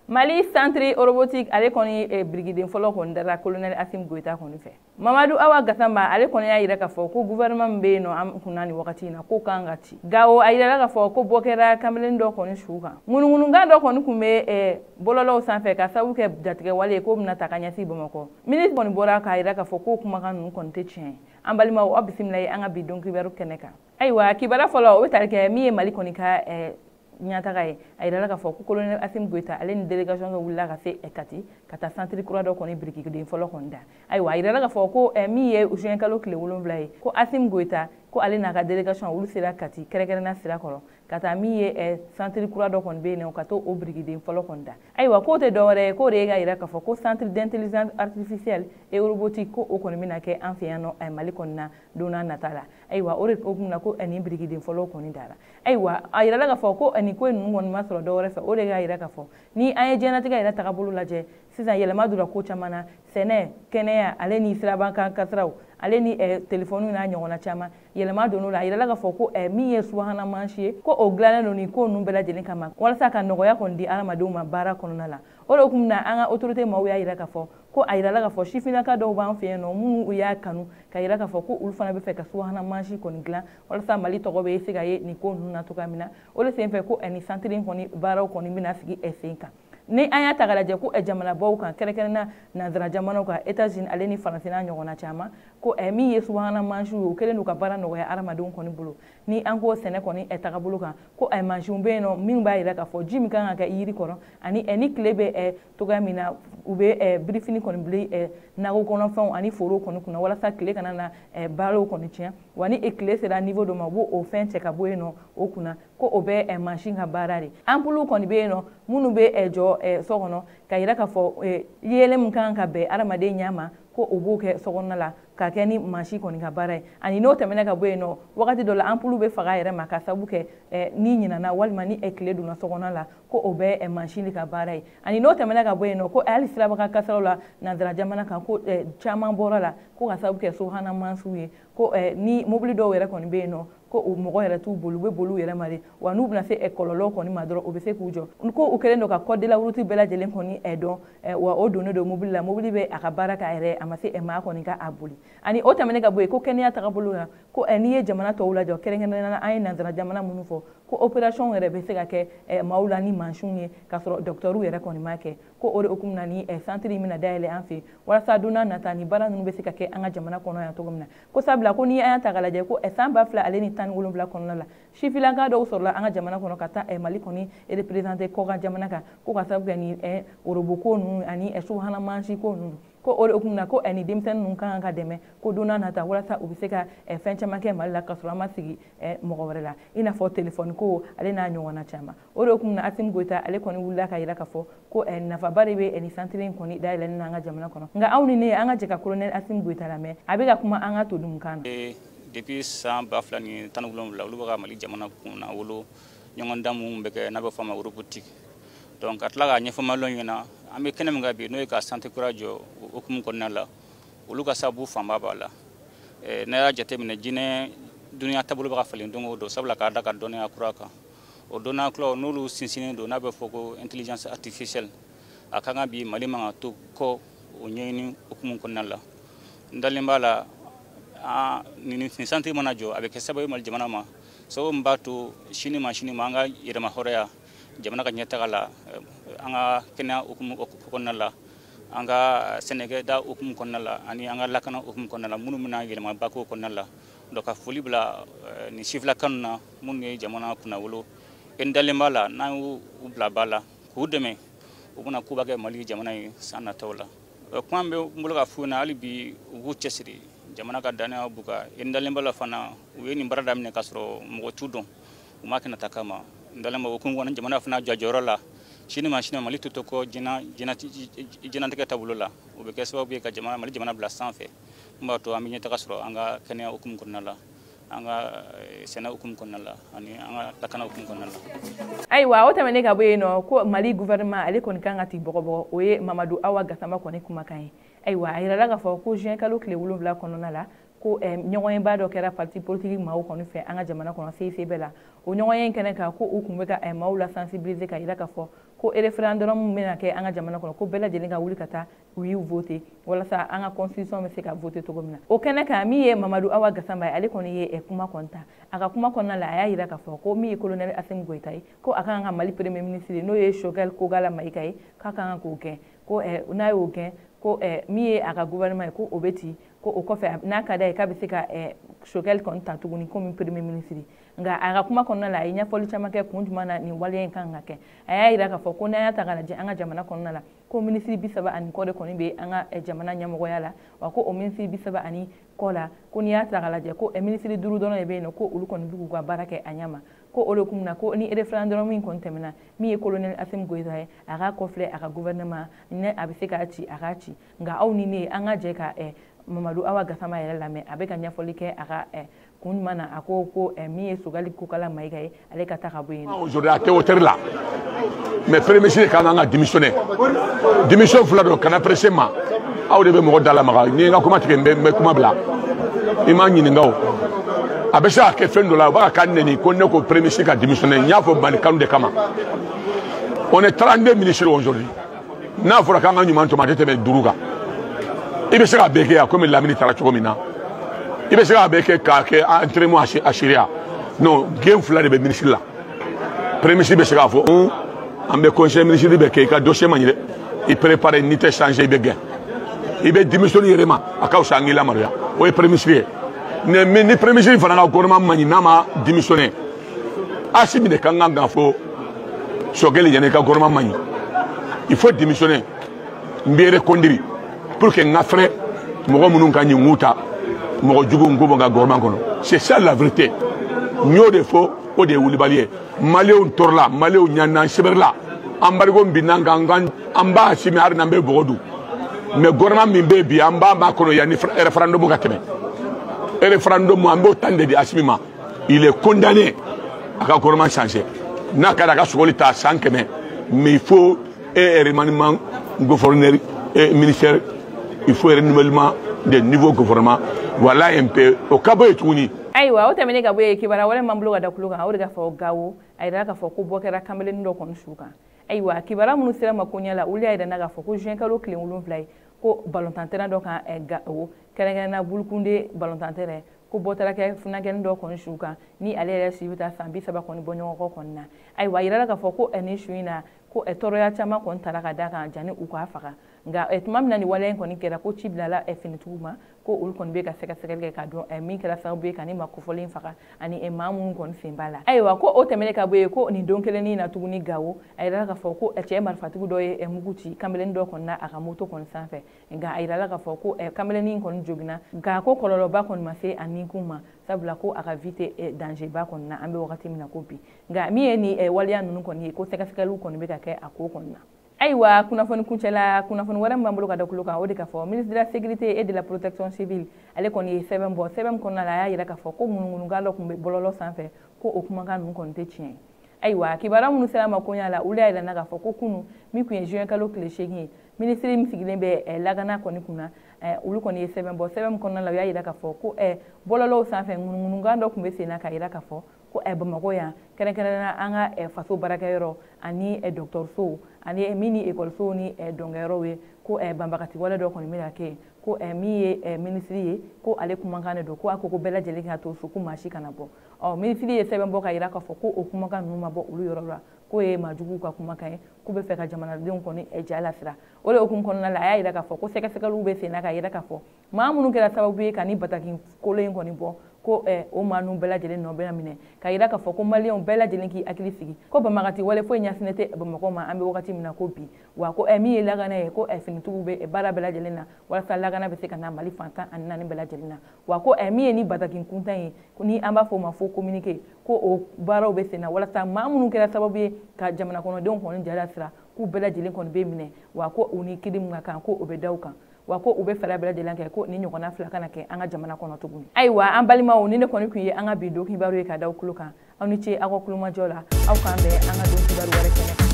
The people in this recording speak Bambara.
Mali centre robotique ale kɔni birikiden fɔlɔ kɔni dara colonel Assimi Goïta kɔni fɛ. Mamadu Awa Gassama ale kɔni y'a yira k'a fɔ ko gouvernement min bɛ yen nɔ an kunna nin wagati in na k'o kan ka ci. Gawo a yirala k'a fɔ ko bɔ kɛra kamalen dɔ kɔni su kan. Ŋunuŋunukan dɔ kɔni tun bɛ bɔlɔlɔw sanfɛ ka sababu kɛ jatigɛwale ye k'o bɛna ta ka ɲɛsin Bamakɔ. Ministre kɔni bɔra k'a yira k'a fɔ k'o kumakan ninnu kɔni tɛ tiɲɛ ye. An balimaw, aw bisimila ye an ka bi don kibaru kɛnɛ kan. Ayiwa, kibaruya fɔlɔ o bɛ tali kɛ min ye Mali kɔni ka ɲɛtaga ye. A yirala k'a fɔ ko colonel Assimi Goïta ale ni délégation dɔ wulila ka se Kati ka taa centre kura dɔ kɔni birikiden fɔlɔ kɔni da. Ayiwa, a yirala k'a fɔ ko min ye juin kalo tile 7 ye, ko Assimi Goïta ko ale n'a ka délégation olu sera Kati kɛrɛnkɛrɛnnenya sira kɔrɔ ka taa min ye centre kura dɔ kɔni bɛ yen nɔ ka t'o birikiden fɔlɔ kɔni da. Ayiwa, k'o tɛ dɔwɛrɛ ye, k'o de ye ka yira k'a fɔ ko centre d'intelligence artificielle et robotique ko o kɔni bɛna kɛ an fɛ yan nɔ Mali kɔni na don n'a nata la. Ayiwa, o de hukumu na ko nin birikiden fɔlɔ kɔni dara. Ayiwa, a yirala k'a fɔ ko nin ko ninnu kɔni ma sɔrɔ dɔwɛrɛ fɛ, o de y'a yira k'a fɔ ni an ye diɲɛlatigɛ yɛrɛ tagabolo lajɛ sisan, yɛlɛma donna ko caman na, sɛnɛ, kɛnɛya, ale ni sirabakan kasaraw, ale ni telefɔniw n'a ɲɔgɔnna caman, yɛlɛma donn'o la. A yirala k'a fɔ ko min ye subahana mansi ye, ko o dilannen don nin ko ninnu bɛɛ lajɛlen kama walasa ka nɔgɔya kɔni di hadamadenw ma baara kɔnɔna la. O de hukumu na an ka autorité maaw y'a yira k'a fɔ ko a yirala k'a fɔ sifinnaka dɔw b'an fɛ yen nɔ minnu y'a kanu ka yira k'a fɔ ko olu fana bɛ fɛ ka subahana mansi kɔni dilan walasa Mali tɔgɔ bɛ se ka ye nin ko ninnu na cogoya min na. O de senfɛ ko nin centre in kɔni baaraw kɔni bɛna sigi sen kan. Ni an y'a ta k'a lajɛ ko jamanabaw kan, kɛrɛnkɛrɛnnenya nanzara jamanaw kan, États-Unis ale ni Faransi n'a ɲɔgɔnna caman, ko min ye subahana mansiw ye, o kɛlen don ka baara nɔgɔya hadamadenw kɔni bolo. Ni an ko sɛnɛ kɔni tagabolo kan, ko mansinw bɛ yen nɔ minnu b'a yira k'a fɔ ji min kan ka kɛ yiri kɔrɔ ani ni tile bɛ cogoya min na, u bɛ birifini kɔni bili nakɔ kɔnɔfɛnw ani forow kɔni kunna walasa tile kana na baaraw kɔni tiɲɛ. Wa ni tile sera niveau dɔ ma, u b'o o fɛn cɛ ka bɔ yen nɔ o kunna, ko o bɛ mansin ka baara de. Ampoule kɔni bɛ yen nɔ minnu bɛ jɔ so kɔnɔ ka yira k'a fɔ yeelen min kan ka bɛn hadamaden ɲɛ ma, ko o b'o kɛ sokɔnɔna la ka kɛ ni mansin kɔni ka baara ye. Ani n'o tɛmɛna ka bɔ yen nɔ, wagati dɔ la ampoule bɛ faga a yɛrɛ ma ka sababu kɛ ni ɲinana walima ni tile donna sokɔnɔ la, ko o bɛ mansin de ka baara ye. Ani n'o tɛmɛna ka bɔ yen nɔ, ko hali sirabakan kasaraw la nanzara jamana kan, ko caman bɔra la ko ka sababu kɛ subahana mansinw ye, ko ni mobili dɔw yɛrɛ kɔni bɛ yen nɔ ko o mɔgɔ yɛrɛ t'u bolo, u bɛ boli u yɛrɛ ma de, wa n'u bɛna se kɔlɔlɔ kɔni ma dɔrɔn u bɛ se k'u jɔ. Ko u kɛlen don ka code de la route bɛɛ lajɛlen kɔni dɔn, wa o donnen don mobili la, mobili bɛ a ka baara k'a yɛrɛ, a ma se maa kɔni ka a boli. Ani o tɛmɛnen ka bɔ yen, ko kɛnɛya tagabolo la, ko n'i ye jamana tɔw lajɔ, kɛrɛnkɛrɛnnenya la an ye nanzara jamana minnu fɔ, ko opération yɛrɛ bɛ se ka kɛ maaw la ni mansinw ye k'a sɔrɔ docteurw yɛrɛ kɔni ma kɛ. Ko o de hukumu na ni centre in bɛna dayɛlɛ an fɛ walasa don n'a nata ni baara ninnu bɛ se ka kɛ an ka jamana kɔnɔ yan cogo min na. Ko sabula ko n'i y'an ta k'a lajɛ, ko san 2017 kɔnɔna la, sifinnaka dɔw sɔrɔla an ka jamana kɔnɔ ka taa Mali kɔni représenté kɔkan jamana kan, ko ka sababu kɛ ni robot ko ninnu ani subahana mansin ko ninnu. Ko o de hukumu na ko ni denmisɛnnin ninnu kan ka dɛmɛ ko don n'a nata walasa u bɛ se ka fɛn caman kɛ Mali la ka sɔrɔ an ma sigi mɔgɔ wɛrɛ la, i n'a fɔ telefɔni ko ale n'a ɲɔgɔnna caman. O de hukumu na Assimi Goïta ale kɔni wulila ka yira k'a fɔ ko nafaba de bɛ nin centre in kɔni dayɛlɛnni na an ka jamana kɔnɔ. Nka aw ni ne, an ka jɛ ka colonel Assimi Goïta lamɛn, a bɛ ka kuma an ka todunkan na. Depuis san 2017, olu bɛ ka Mali jamana kunna wolo ɲɔgɔndan minnu bɛ kɛ n'a bɛ fɔ a ma robotique. Donc ka tila k'a ɲɛfɔ maliyɛnw ɲɛna, an bɛ kɛnɛ min kan bi, n'o ye ka centre kura jɔ, o hukumu kɔnɔna la, olu ka sababu fanba b'a la. N'a y'a jateminɛ, jinɛ dunuya taabolo bɛ ka falen don o don, sabula k'a da ka dɔnniya kura kan. O dɔnniya kuraw n'olu sinsinnen don n'a bɛ fɔ ko intelligence artificielle, a kan ka bi Mali man ka to kɔ o ɲɛɲini hukumu kɔnɔna la. N dalen b'a la, nin centre mana jɔ, a bɛ kɛ sababu ye Mali jamana ma, sababu min b'a to sini ma sini ma an ka yɛrɛma hɔrɔnya, jamana ka ɲɛtaga la, an ka kɛnɛya hukumu kɔnɔna la, an ka sɛnɛkɛda hukumu kɔnɔna la, ani an ka lakana hukumu kɔnɔna la, minnu bɛna yɛlɛmaba k'o kɔnɔna la. Donc ka foli bila nin sifinnaka ninnu na minnu ye jamana kunnawolo. N dalen b'a la, n'an y'u bila ba la k'u dɛmɛ, u bɛna koba kɛ Mali jamana ye san nataw la. Kuma min bɛ n bolo ka f'u ɲɛna, hali bi u k'u cɛsiri, jamana ka danaya b'u kan. N dalen b'a la fana, u ye nin baara daminɛ k'a sɔrɔ mɔgɔ t'u dɔn, u m'a kɛ nata kama. N dalen b'o hukumu kɔnɔ, jamana fana jɔ jɔyɔrɔ la, sini ma sini ma Mali tɛ to kɔ diɲɛlatigɛ taabolo la. O bɛ kɛ sababu ye ka Mali jamana bila sanfɛ, min b'a to an bɛ ɲɛtaga sɔrɔ an ka kɛnɛya hukumu kɔnɔna la, an ka sɛnɛ hukumu kɔnɔna la, ani an ka lakana hukumu kɔnɔna la. Ayiwa, o tɛmɛnen ka bɔ yen nɔ, ko Mali gouvernement ale kɔni kan ka t'i bɔgɔbɔgɔ, o ye Mamadu Awa Gassama kɔni kumakan ye. Ayiwa, a yirala k'a fɔ ko juin kalo tile 7 kɔnɔna la, Ko ɲɔgɔnyeba dɔ kɛra parti politique maaw kɔni fɛ an ka jamana kɔnɔ CICB la. O ɲɔgɔnye in kɛnɛ kan, ko u tun bɛ ka maaw la sensibiliser ka yira k'a fɔ ko référendum min bɛna kɛ an ka jamana kɔnɔ, ko bɛɛ lajɛlen ka wuli ka taa u y'u voter walasa an ka constitution bɛ se ka voter cogo min na. O kɛnɛ kan, min ye Mamadu Awa Gasamba ye, ale kɔni ye kuma kɔni ta. A ka kuma kɔnɔna la, a y'a yira k'a fɔ ko min ye colonel Assimi Goïta ye, ko a kan ka Mali premier ministre, n'o ye Choguel Kokalla Maïga ye, k'a kan k'o gɛn, ko n'a y'o gɛn, ko min ye a ka gouvernement ye, ko o bɛ ci, ko o kɔfɛ n'a ka d'a ye, k'a bɛ se ka Choguel kɔni ta tuguni komi premier ministre. Nka a ka kuma kɔnɔna la, a ye ɲɛfɔli caman kɛ kun jumɛn na nin waleya in kan ka kɛ. A y'a yira k'a fɔ ko n'an y'a ta k'a lajɛ an ka jamana kɔnɔna la, ko minisiri 30 ani kɔ de kɔni bɛ an ka jamana ɲɛmɔgɔya la. Wa ko o minisiri 30 ani kɔ la, ko n'i y'a ta k'a lajɛ, ko minisiri 5 dɔrɔn de bɛ yen nɔ, ko olu kɔni bɛ k'u ka baara kɛ a ɲɛ ma. Ko o de kun na, ko ni référendum min kɔni tɛmɛna, min ye colonel Assimi Goïta ye, a k'a kɔfilɛ a ka gouvernement ni a bɛ se k'a ci, a k'a ci. Nka aw ni ne, an ka jɛ ka Mamadu Awa Gasama yɛrɛ lamɛn, a bɛ ka ɲɛfɔli kɛ a ka kun jumɛn na a ko min ye Choguel Kokalla Maïga ye, ale ka taa ka bɔ yen. Aujourd'hui a tɛ hauteur la, mais premier ministre ka kan ka démissionner. Démission fila don, kana pressé ma, aw de bɛ mɔgɔ da lamaga. Ni n ka kuma tigɛ, n bɛ kuma bila, i m'a ɲininka o. A bɛ se ka kɛ fɛn dɔ la, u b'a ka nɛni ko ne ko premier ministre ka démissionner. N y'a fɔ Mali kanu de kama. On est 32 ministres aujourd'hui. N'a fɔra k'an ka ɲuman tɔmɔ, a tɛ tɛmɛ 5 kan. I bɛ se k'a bɛɛ kɛ yan komi lamini taara cogo min na, i bɛ se k'a bɛɛ kɛ k'a kɛ entraînement a sariya non. Gen fila de bɛ ministre la. Premier ministre bɛ se k'a fɔ an bɛ conseil ministre bɛ kɛ, i ka dossier ma ɲi dɛ, i préparé, n'i tɛ changer, i bɛ gɛn, i bɛ démissionner yɛrɛ ma, a ka fisa an k'i lamaloya. O ye premier ministre ye. Mais ni premier ministre fana ka gouvernement ma ɲi, n'a ma démissionner, Assimi de kan k'a fɔ Choguel ɲɛna, i ka gouvernement ma ɲi, il faut démissionner, n bɛ reconduire pour que n ka fɛrɛ mɔgɔ minnu ka ɲi, n k'u ta, mɔgɔ jugu n k'o bɔ n ka gouvernement kɔnɔ. C'est ça la vérité. N y'o de fɔ, o de ye wulibali ye. Maliyɛnw tɔɔrɔla, maliyɛnw ɲanna sɛbɛri la, embargo binna an kan, an b'a Assimi hali n'an bɛ bɔgɔ dun. Mais gouvernement min bɛ yen bi, an b'a kɔnɔ yanni référendum ka tɛmɛ. Référendum, an b'o tan de di Assimi ma. Il est condamné a ka gouvernement changer. N'a kɛra a ka sogoli ta san 100, mais il faut un remaniement gouverneur et ministère, il faut un renouvellement des nouveaux gouvernements. Voilà un peu o ka bɔ yen tuguni. Ayiwa, o tɛmɛnen ka bɔ yen, kibaruya wɛrɛ m'an bolo ka da kulo kan, o de ka fɔ Gawo, a yira k'a fɔ ko bɔ kɛra kameleni dɔ kɔni su kan. Ayiwa, kibaruya minnu sera ma ko ɲɛ la, olu y'a yira k'a fɔ ko juin kalo tile 7 ye, ko balontan terrain dɔ kan Gawo, kɛrɛnkɛrɛnnenya Bulukunde balontan terrain, ko bɔ taara kɛ funankɛnin dɔ kɔni su kan, ni ale yɛrɛ si bɛ taa san 30 kɔni bɔ ɲɔgɔn kɔ kɔni na. Ayiwa, a yirala k'a fɔ ko nin su in na, ko tɔɔrɔya caman kɔni tara ka d'a kan janni u k'a faga. Nka tuma min na nin waleya in kɔni kɛra, ko ci bilala finitigiw ma, ko olu kɔni bɛ ka sɛgɛsɛgɛli kɛ k'a dɔn min kɛra sababu ye ka ni maa kofɔlen faga ani maa minnu kɔni sen b'a la. Ayiwa, ko o tɛmɛnen ka bɔ yen, ko nin don kelennin na tuguni Gawo, a yirala k'a fɔ ko cɛ marifatigi dɔ ye mugu ci kameleni dɔ kɔni na a ka moto kɔni sanfɛ. Nka a yirala k'a fɔ ko kameleni kɔni joginna, nka ko kɔlɔlɔba kɔni ma se a ninkun ma, sabula ko a ka vie tɛ danger ba kɔni na an bɛ wagati min na ko bi. Nka min ye nin waleya ninnu kɔni ye, ko sɛgɛsɛgɛliw kɔni bɛ ka kɛ a ko kɔni na. Ayiwa, kunnafoni kuncɛla, kunnafoni wɛrɛ min b'an bolo ka da kulo kan, o de ka fɔ ministre de la sécurité et de la protection civile, ale kɔni ye sɛbɛn bɔ. Sɛbɛn kɔnɔna la, a y'a yira k'a fɔ ko ŋunuŋunukan dɔ tun bɛ bɔlɔlɔ sanfɛ, ko o kumakan ninnu kɔni tɛ tiɲɛ ye. Ayiwa, kibaruya minnu sera ma koɲa la, olu y'a yira k'a fɔ ko kunu min tun ye juin kalo tile 8 ye, minisiri min sigilen bɛ lakana kɔni kunna, olu kɔni ye sɛbɛn bɔ. Sɛbɛn min kɔnɔna la, u y'a yira k'a fɔ ko bɔlɔlɔw sanfɛ ŋunuŋunukan dɔ tun bɛ sen na k'a yira k'a fɔ ko Bamakɔ yan, kɛrɛnkɛrɛnnenya an ka faso baarakɛyɔrɔ ani dɔgɔtɔrɔsow ani min ni ekɔlisow ni dɔnkɛyɔrɔw ye, ko banbagati wale dɔ kɔni bɛna kɛ, ko min ye minisiri ye, ko ale kumakan de don, ko a ko bɛɛ lajɛlen ka to so, ko maa si kana bɔ. Ɔ minisiri ye sɛbɛn bɔ ka yira k'a fɔ ko o kumakan ninnu ma bɔ olu yɔrɔ la, k'o ye maajuguw ka kumakan ye, k'u bɛ fɛ ka jamanadenw kɔni ja lasira. O de hukumu kɔnɔna la, a y'a yira k'a fɔ ko sɛgɛsɛgɛliw bɛ sen na k'a yira k'a fɔ maa minnu kɛra sababu ye ka ni bataki kolon in kɔni bɔ, ko o maa ninnu bɛɛ lajɛlen nɔ bɛna minɛ, k'a yira k'a fɔ ko maliyɛnw bɛɛ lajɛlen k'i hakili sigi, ko banbagati wale foyi ɲɛsinnen tɛ Bamakɔ ma an bɛ wagati min na ko bi. Wa ko min ye lakana ye, ko finitigiw bɛ baara bɛɛ lajɛlen na walasa lakana bɛ se ka na Mali fan 14 bɛɛ lajɛlen na. Wa ko min ye ni bataki kuntan ye, ni an b'a fɔ o ma fo communiqué, ko o baaraw bɛ sen na walasa maa minnu kɛra sababu ye ka jamana kɔnɔdenw kɔni ja lasira, k'u bɛɛ lajɛlen kɔni bɛ minɛ, wa ko u ni kiri min ka kan, ko o bɛ da u kan, wa ko u bɛ fɛɛrɛ bɛɛ lajɛlen kɛ ko ni ɲɔgɔnna fila kana kɛ an ka jamana kɔnɔ tuguni. Ayiwa, an balimaw, ni ne kɔni tun ye an ka bi don kibaru ye ka da aw tulo kan. Aw ni ce aw ka kulomajɔ la, aw k'an bɛn an ka don kibaru wɛrɛ kɛnɛ kan.